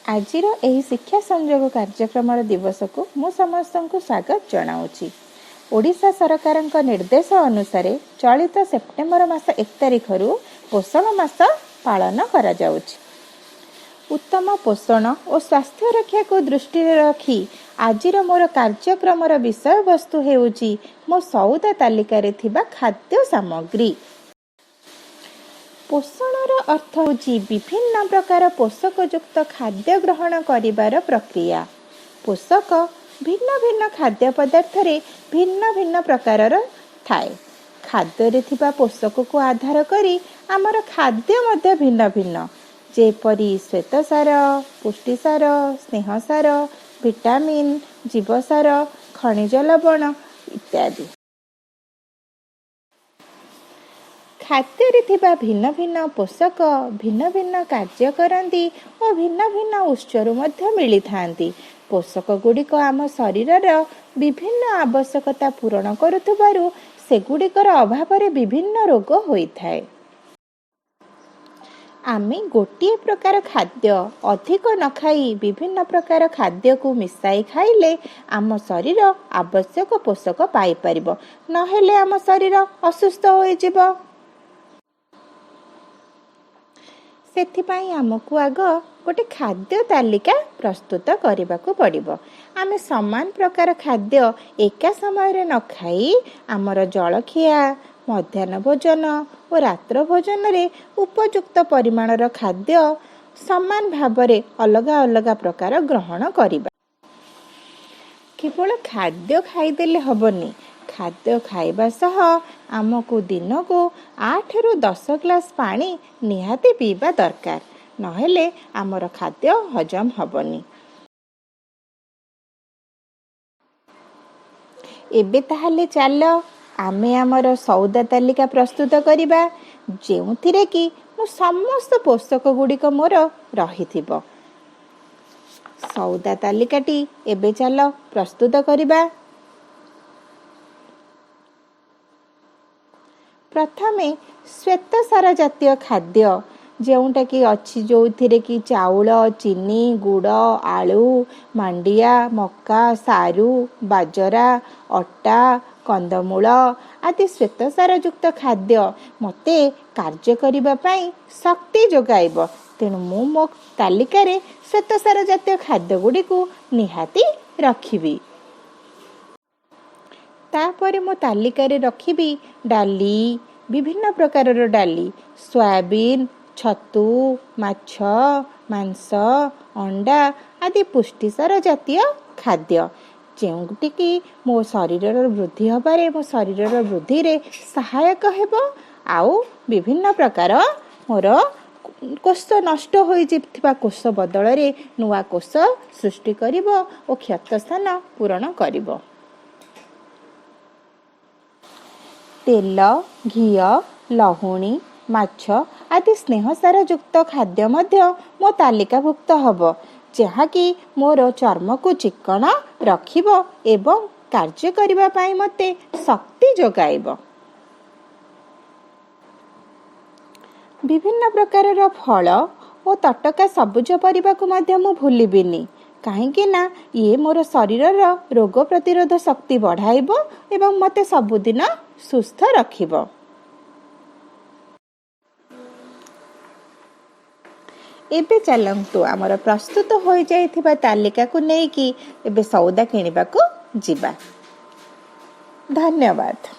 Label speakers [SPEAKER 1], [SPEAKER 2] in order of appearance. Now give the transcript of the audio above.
[SPEAKER 1] ଆଜିର ଏହି ଶିକ୍ଷା ସଂଯୋଗ କାର୍ଯ୍ୟକ୍ରମର ଦିବସକୁ ମୁଁ ସମସ୍ତଙ୍କୁ ସ୍ୱାଗତ ଜଣାଉଛି। ଓଡ଼ିଶା ସରକାରଙ୍କ ନିର୍ଦ୍ଦେଶ ଅନୁସାରେ ଚଳିତ ସେପ୍ଟେମ୍ବର ମାସ 1 ତାରିଖରୁ ପୋଷଣ ମାସ ପାଳନ କରାଯାଉଛି। ଉତ୍ତମ ପୋଷଣ ଓ ସ୍ୱାସ୍ଥ୍ୟ ରକ୍ଷାକୁ ଦୃଷ୍ଟିରେ ରଖି ଆଜିର ମୋର କାର୍ଯ୍ୟକ୍ରମର ବିଷୟବସ୍ତୁ ହେଉଛି ମୋ ସଉଦା ତାଲିକାରେ ଥିବା ଖାଦ୍ୟ ସାମଗ୍ରୀ। ପୋଷଣର ଅର୍ଥ ହେଉଛି ବିଭିନ୍ନ ପ୍ରକାର ପୋଷକଯୁକ୍ତ ଖାଦ୍ୟ ଗ୍ରହଣ କରିବାର ପ୍ରକ୍ରିୟା। ପୋଷକ ଭିନ୍ନ ଭିନ୍ନ ଖାଦ୍ୟ ପଦାର୍ଥରେ ଭିନ୍ନ ଭିନ୍ନ ପ୍ରକାରର ଥାଏ। ଖାଦ୍ୟରେ ଥିବା ପୋଷକକୁ ଆଧାର କରି ଆମର ଖାଦ୍ୟ ମଧ୍ୟ ଭିନ୍ନ ଭିନ୍ନ, ଯେପରି ଶ୍ୱେତସାର, ପୁଷ୍ଟିସାର, ସ୍ନେହସାର, ଭିଟାମିନ୍, ଜୀବସାର, ଖଣିଜ ଲବଣ ଇତ୍ୟାଦି। ଖାଦ୍ୟରେ ଥିବା ଭିନ୍ନ ଭିନ୍ନ ପୋଷକ ଭିନ୍ନ ଭିନ୍ନ କାର୍ଯ୍ୟ କରନ୍ତି ଓ ଭିନ୍ନ ଭିନ୍ନ ଉତ୍ସରୁ ମଧ୍ୟ ମିଳିଥାନ୍ତି। ପୋଷକ ଗୁଡ଼ିକ ଆମ ଶରୀରର ବିଭିନ୍ନ ଆବଶ୍ୟକତା ପୂରଣ କରୁଥିବାରୁ ସେଗୁଡ଼ିକର ଅଭାବରେ ବିଭିନ୍ନ ରୋଗ ହୋଇଥାଏ। ଆମେ ଗୋଟିଏ ପ୍ରକାର ଖାଦ୍ୟ ଅଧିକ ନ ଖାଇ ବିଭିନ୍ନ ପ୍ରକାର ଖାଦ୍ୟକୁ ମିଶାଇ ଖାଇଲେ ଆମ ଶରୀର ଆବଶ୍ୟକ ପୋଷକ ପାଇପାରିବ, ନହେଲେ ଆମ ଶରୀର ଅସୁସ୍ଥ ହୋଇଯିବ। ସେଥିପାଇଁ ଆମକୁ ଆଗ ଗୋଟେ ଖାଦ୍ୟ ତାଲିକା ପ୍ରସ୍ତୁତ କରିବାକୁ ପଡ଼ିବ। ଆମେ ସମାନ ପ୍ରକାର ଖାଦ୍ୟ ଏକା ସମୟରେ ନ ଖାଇ ଆମର ଜଳଖିଆ, ମଧ୍ୟାହ୍ନ ଭୋଜନ ଓ ରାତ୍ର ଭୋଜନରେ ଉପଯୁକ୍ତ ପରିମାଣର ଖାଦ୍ୟ ସମାନ ଭାବରେ ଅଲଗା ଅଲଗା ପ୍ରକାର ଗ୍ରହଣ କରିବା। କେବଳ ଖାଦ୍ୟ ଖାଇଦେଲେ ହେବନି, ଖାଦ୍ୟ ଖାଇବା ସହ ଆମକୁ ଦିନକୁ 8ରୁ 10 ଗ୍ଲାସ୍ ପାଣି ନିହାତି ପିଇବା ଦରକାର, ନହେଲେ ଆମର ଖାଦ୍ୟ ହଜମ ହେବନି। ଏବେ ତାହେଲେ ଚାଲ ଆମେ ଆମର ସଉଦା ତାଲିକା ପ୍ରସ୍ତୁତ କରିବା, ଯେଉଁଥିରେ କି ମୁଁ ସମସ୍ତ ପୋଷକ ଗୁଡ଼ିକ ମୋର ରହିଥିବ। ସଉଦା ତାଲିକାଟି ଏବେ ଚାଲ ପ୍ରସ୍ତୁତ କରିବା। ପ୍ରଥମେ ଶ୍ୱେତସାର ଜାତୀୟ ଖାଦ୍ୟ, ଯେଉଁଟାକି ଅଛି, ଯେଉଁଥିରେ କି ଚାଉଳ, ଚିନି, ଗୁଡ଼, ଆଳୁ, ମାଣ୍ଡିଆ, ମକା, ସାରୁ, ବାଜରା, ଅଟା, କନ୍ଦମୂଳ ଆଦି ଶ୍ୱେତସାର ଯୁକ୍ତ ଖାଦ୍ୟ ମୋତେ କାର୍ଯ୍ୟ କରିବା ପାଇଁ ଶକ୍ତି ଯୋଗାଇବ। ତେଣୁ ମୁଁ ମୋ ତାଲିକାରେ ଶ୍ୱେତସାର ଜାତୀୟ ଖାଦ୍ୟ ଗୁଡ଼ିକୁ ନିହାତି ରଖିବି। ତାପରେ ମୋ ତାଲିକାରେ ରଖିବି ଡାଲି, ବିଭିନ୍ନ ପ୍ରକାରର ଡାଲି, ସୋୟାବିନ୍, ଛତୁ, ମାଛ, ମାଂସ, ଅଣ୍ଡା ଆଦି ପୁଷ୍ଟିସାର ଜାତୀୟ ଖାଦ୍ୟ, ଯେଉଁଟିକି ମୋ ଶରୀରର ବୃଦ୍ଧି ହେବାରେ, ମୋ ଶରୀରର ବୃଦ୍ଧିରେ ସହାୟକ ହେବ ଆଉ ବିଭିନ୍ନ ପ୍ରକାର ମୋର କୋଷ ନଷ୍ଟ ହୋଇଯାଇଥିବା କୋଷ ବଦଳରେ ନୂଆ କୋଷ ସୃଷ୍ଟି କରିବ ଓ କ୍ଷତ ସ୍ଥାନ ପୂରଣ କରିବ। ତେଲ, ଘିଅ, ଲହୁଣୀ, ମାଛ ଆଦି ସ୍ନେହସାର ଯୁକ୍ତ ଖାଦ୍ୟ ମଧ୍ୟ ମୋ ତାଲିକାଭୁକ୍ତ ହେବ, ଯାହାକି ମୋର ଚର୍ମକୁ ଚିକ୍କଣ ରଖିବ ଏବଂ କାର୍ଯ୍ୟ କରିବା ପାଇଁ ମୋତେ ଶକ୍ତି ଯୋଗାଇବ। ବିଭିନ୍ନ ପ୍ରକାରର ଫଳ ଓ ତଟକା ସବୁଜ ପରିବାକୁ ମଧ୍ୟ ମୁଁ ଭୁଲିବିନି, କାହିଁକି ନା ଇଏ ମୋର ଶରୀରର ରୋଗ ପ୍ରତିରୋଧ ଶକ୍ତି ବଢ଼ାଇବ ଏବଂ ମୋତେ ସବୁଦିନ ସୁସ୍ଥ ରଖିବ। ଏବେ ଚାଲନ୍ତୁ ଆମର ପ୍ରସ୍ତୁତ ହୋଇଯାଇଥିବା ତାଲିକାକୁ ନେଇକି ଏବେ ସଉଦା କିଣିବାକୁ ଯିବା। ଧନ୍ୟବାଦ।